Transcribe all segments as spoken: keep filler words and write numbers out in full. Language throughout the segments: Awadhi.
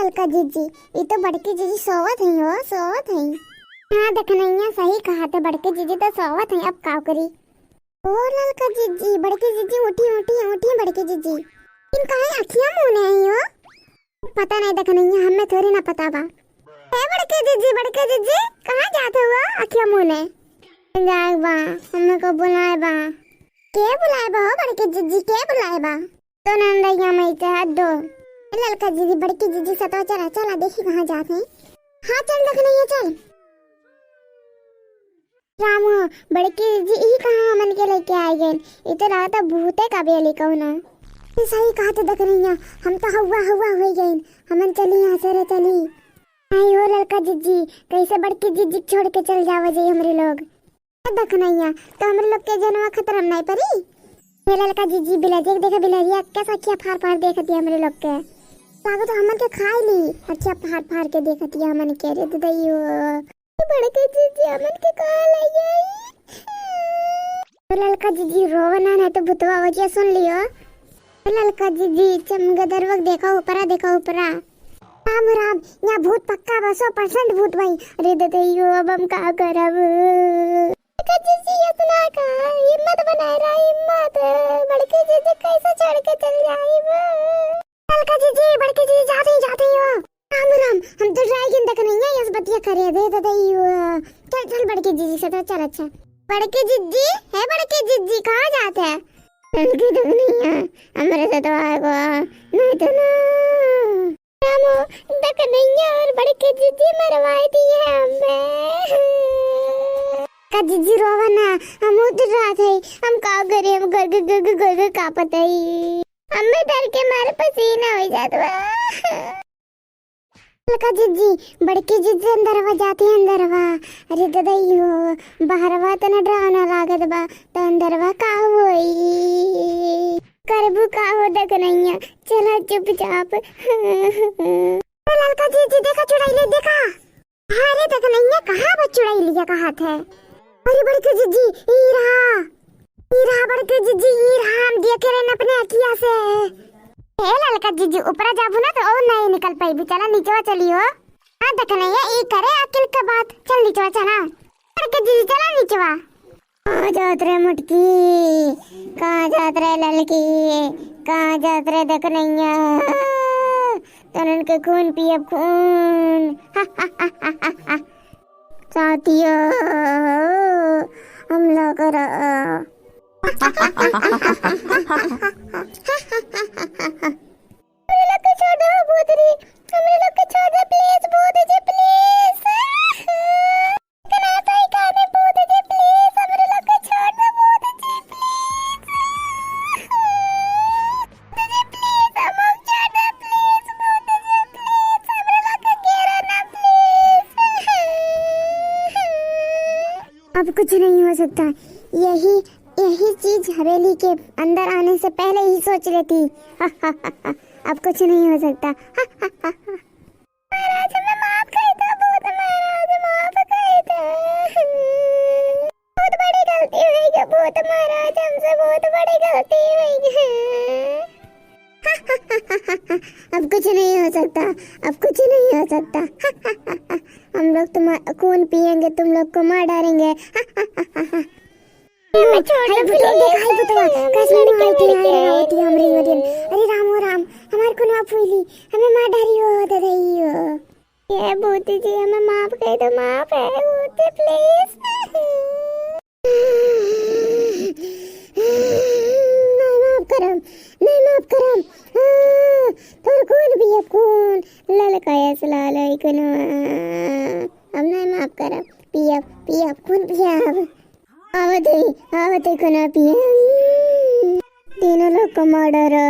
ललका जिज्जी, ई तो बड़की जिज्जी सोवत हई हो, सोवत हई। हाँ दखनैया, सही कहत है, बड़की जिज्जी तो सोवत हई, अब काव करी। ओ ललका जिज्जी, बड़की जिज्जी, उठी, उठी, उठी बड़की जिज्जी। इन काहे अखिया मूने आई हो? पता नहीं दखनैया, हमें थोड़ी ना पता बा। ए बड़की जिज्जी, बड़की जिज्जी, कहाँ जात हो अखिया मूने? जाए बा, हमें को बुलाए बा। के बुलाए बा हो बड़की जिज्जी, के बुलाए बा? तो नंदैया मैं इसे हट दो। ललका जिज्जी, बड़की जिज्जी सतवा चला, चला देखी कहाँ जात हैं। हाँ चल दखनैया चल। राम हो, बड़की जिज्जी ई कहाँ हमन के लेके आए गए? ई तो लागत है भूते का बेली कौनो। ई सही कहत है दखनैया, हम तो हवा हवा हो गए, हमन चली यहाँ से रे चली। आई हो ललका जिज्जी, कैसे बड़की जिज्जी छोड़ के चल जावा जाई हमरे लोग। दखनैया, तो हमरे लोग के जनवा खतरा में नहीं परी। ये ललका जिज्जी बिलरिया के देखा, बिलरिया कैसा अखिया फार फार देखत है हमरे लोग के। लागो तो हमन के खाई ली, अखिया फार फार के देखत है हमन के। रे ददैयो, बड़के जिज्जी हमन के कहाँ लई आई? तो ललका जिज्जी रोवा ना, नहीं तो भूतवा वजिया सुन लियो। ललका जिज्जी, चमगदरवा देखा ऊपरा, देखा ऊपरा। राम राम, यहाँ भूत पक्का बा, सौ परसेंट भूत भाई। अरे ददैयो, अब हम का करब? ललका जिज्जी इतना का हिम्मत बनाए रहा, हिम्मत। बड़के जिज्जी कैसे चढ़ के चल जाइब? ललका जिज्जी, बड़के जिज्जी, जाते ही, जाते ही हो। राम राम, हम तो ड्राई गिन तक नहीं है, यस बतिया करे दे ददैयो। चल चल बड़के जिज्जी से तो चल। अच्छा बड़के जिज्जी, है बड़के जिज्जी, कहाँ जाते हैं? उनकी दुनिया, हमरे से तो आगो, नहीं तो ना। रामो, दखनैया और बड़के जिज्जी मरवाए दिए हमें। का जिज्जी रोवा ना, हम उठ रहा थे, हम का करे, हम गर गर गर गर गर गर कांपत हई। हमें डर के मारे पसीना हो जात बा। ललका जिज्जी, बड़की जिज्जी अंदरवा जाती है, अंदरवा। अरे ददैयो, बहरवा तो न डरावना लागत बा, तो अंदरवा का होई? करबू का हो दखनैया, चला चुपचाप। ललका जिज्जी देखा चुड़ैल देखा। अरे दखनैया, कहाँ बा चुड़ैलिया कहात है? अरे बड़की जिज्जी, ई रहा। ई रहा बड़की जिज्जी, ई रहा, हम देखे रहन अपने अखिया से। ए ललका जिज्जी, ऊपरा जाबू ना तो और नहीं निकल पाइबू। चला नीचवा चली हो। हाँ दखनैया, ई करे अकिल का बात। चल नीचवा चला। बड़की जिज्जी चला नीचवा। कहाँ जात रे मुटकी, कहाँ जात रे ललकी, कहाँ जात रे दखनैया? तनन के खून पियब खून। साथियों, हमला करा। हमरे लोग के छोड़ दो भूत रे, हमरे लोग के छोड़ दो please भूत जी please। कना तो ही काने भूत जी please, हमरे लोग के छोड़ दो भूत जी please। भूत जी please, हम लोग छोड़ दो please, भूत जी please, हमरे लोग के घेरो ना please। अब कुछ नहीं हो सकता, यही, यही चीज हवेली के अंदर आने से पहले ही सोच लेती। अब कुछ नहीं हो सकता। महाराज, हमें माफ कर दो, भूत महाराज, माफ कर दो। बहुत बड़ी गलती हुई गई, भूत महाराज, हमसे बहुत बड़ी गलती हुई गई। अब कुछ नहीं हो सकता, अब कुछ नहीं हो सकता। हम लोग तुम्हारा खून पिएंगे, तुम लोग को मार डालेंगे। मैं छोड़ हाय दो, भूतवा, please। देख, हाय भूतवा, कसम आई थी, हाय रावती, हमरे वजन। अरे राम, ओ राम, हमार कोनो आप हुईली, हमें मार डारी हो, ददाई हो। ये भूत जी, हमें माफ कर दो, माफ है, भूत please। नहीं माफ करम, नहीं माफ करम। हाँ, तोर खून पियब खून, ललका यस लाल है कोनो। अब नहीं माफ करम, पियब, पियब, खून पियब। आवत है, आवत है कोनो पिए। तीनों लोग को मार डालो,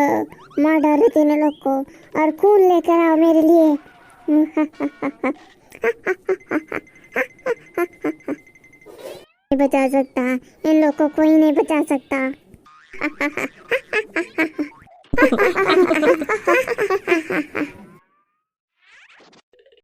मार डालो तीनों लोग को, और खून लेकर आओ मेरे लिए। नहीं बचा सकता, इन लोग को कोई नहीं बचा सकता।